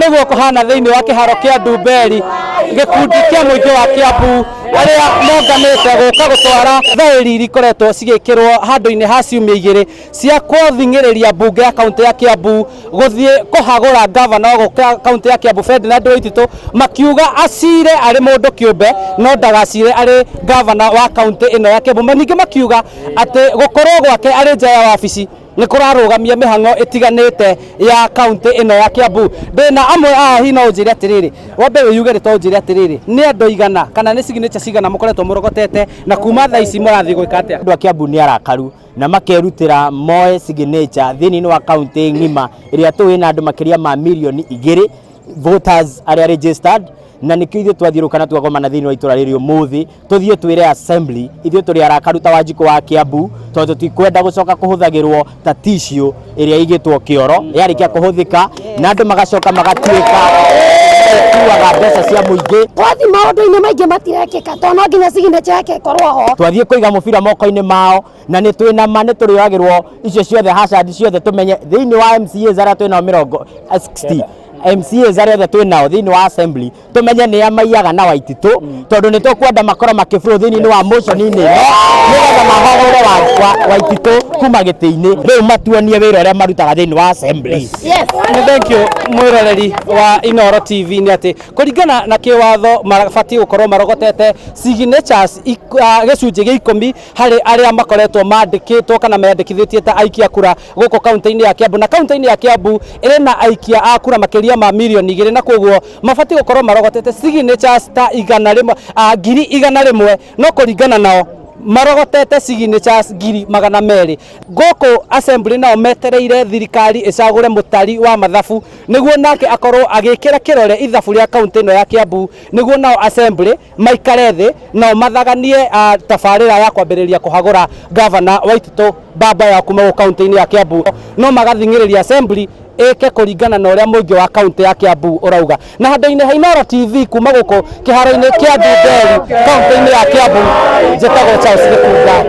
Nĩguo kũhana thĩinĩ wa kĩharo kĩa Ndumberi, gĩkundi kĩa mũingĩ wa Kiambu arĩa monganĩte gũka gũtwara thaĩri iria ikoretwo cigĩkĩrwo handũ-inĩ ha ciumia 2 cia kũthing'ĩrĩria mbunge ya kaunti ya Kiambu gũthiĩ kũhagũra ngavana wa gũkũ kaunti ya Kiambu Ferdinand Waititu, makiuga acire arĩ mũndũ kĩũmbe no ndagacire arĩ ngavana wa kaunti ĩno ya Kiambu. Ningĩ makiuga atĩ gũkorwo gwake arĩ nja ya wabici nĩ kũrarũgamia mĩhang'o ĩtiganĩte ya kaunti ĩno ya Kiambu. Ndĩna amwe a hihi no ũnjĩre atĩrĩrĩ, wambe wĩyuge rĩtwa ũnjĩre atĩrĩrĩ, nĩ andũ aigana kana nĩ signature cigana mũkoretwo mũrogotete na kuma thaa ici mũrathiĩ gwĩka atĩa? Andũ a Kiambu nĩ arakaru na makerutĩra moe signature thĩinĩ wa kaunti ng'ima ĩrĩa tũĩ na andũ makĩria ma mirioni 2 voters arĩa registered, na nĩkĩo ithuĩ twathiũrũka twagomana thĩinĩ wa itũra rĩrĩ ũmũthĩ tũthiĩ twĩre assembly ithuĩ tũrĩ arakaru ta Wanjikũ wa Kiambu, tondũ tũtikwenda gũcoka kũhũthagĩrwo ta tissue ĩrĩa ĩigĩtwo kĩoro yarĩkia kũhũthĩka na andũ magacoka magatuĩka kuaga mbeca cia mũingĩ. Twathi maũndũ-inĩ maingĩ matirekĩka tondũ no nginya signature yake ĩkorwo ho. Twathiĩ kũiga mũbira moko-inĩ mao na nĩ twĩna ma nĩ tũrĩoyagĩrwo icio ciothe hazard ciothe, tũmenye thĩinĩ wa MCAs arĩa twĩnao 60 MCAs arĩa othe twĩnao thĩinĩ wa assembly, tũmenye nĩ a maiyaga na Waititũ, tondũ nĩ tũkwenda makorwo makĩbro thĩinĩ wa motion-inĩ ĩno nĩgetha mahagũre Waititũ kuma gĩtĩ-inĩ, rĩu matuonie wĩra ũrĩa marutaga thĩinĩ wa assembly. Nĩ thank you mwĩroreri wa Inooro TV. Nĩ atĩ kũringana na kĩwatho mabatiĩ gũkorwo marogotete signatures gĩcunjĩ gĩa 10 harĩ arĩa makoretwo mandĩkĩtwo kana meyandĩkithĩtie ta aikia kura gũkũ kaunti-inĩ ya Kiambu, na kaunti-inĩ ya Kiambu ĩrĩ na aikia a kura makĩria ma mirioni 2, na koguo mabatiĩ gũkorwo marogotete signatures ta 100, 100,000, no kũringana nao marogotete signatures 200,000. Gũkũ assembly nao metereire thirikari ĩcagũre mũtari wa mathabu nĩguo nake akorwo agĩkĩra kĩrore ithabu rĩa kaunti ĩno ya Kiambu, nĩguo nao assembly maikare thĩ nao mathaganie tabarĩra ya kwambĩrĩria kũhagũra gavana Waititũ baba ya kuma gũkũ kaunti-inĩ ya Kiambu, no magathing'ĩrĩria assembly ĩke kũringana na ũrĩa mũingĩ wa kaunti ya Kiambu ũrauga. Na handũ-inĩ ha Inooro TV kuma gũkũ kĩharo-inĩ kĩa Ndumberi kaunti-inĩ ya Kiambu, njĩtagwo Charles Gĩkunga.